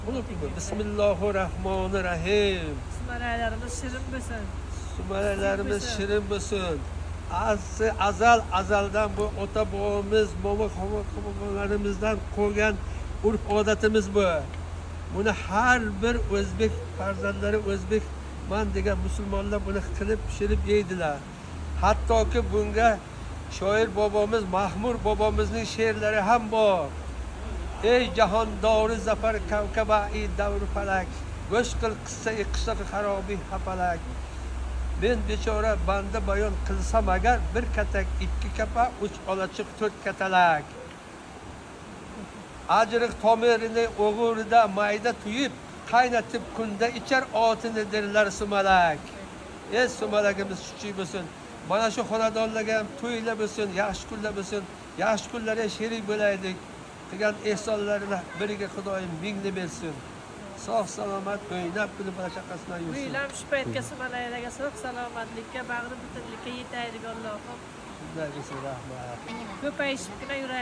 Bismillahir Rahmanir Rahim. Sumalaklarimiz shirin bo'lsin. Sumalaklarimiz shirin bo'lsin. Asli azal azaldan bu ota bobomuz, momo bobolarimizdan qolgan urf odatimiz bu. Buni har bir o'zbek farzandlari, o'zbekman degan musulmonlar buni qilib pishirib yeydilar. Hattoki bunga shoir bobomiz Mahmur bobomizning she'rlari ham bor. Ey jahondori zafar kavkabai davri falak, go'sht qil qissa qishloqi xarobiy hapalak. Men bechora banda bayon qilsam agar, bir katak, ikki kapa, uch olachiq, to'rt katalak. Ajriq tomirini o'g'rida mayda tuyib, qaynatib kunda ichar, otini derlar sumalak. Ey, sumalagimiz chuchuk bo'lsin. Mana shu xonadonlarga ham to'ylar bo'lsin, yaxshi kunlar bo'lsin. Yaxshi kunlarga sherik bo'laylik. Qilgan ehsonlarini biriga Xudoyim mingni bersin. Sog' salomat o'ynab kulib, bola chaqasi bilan Bu yursin. yil ham shu paytga sumalaklarga sog' salomatlikka, bag'ri butunlikka yetaylik, Allohim. Shunday bo'lsin, rahmat. Ko'payishibgina yuraylik.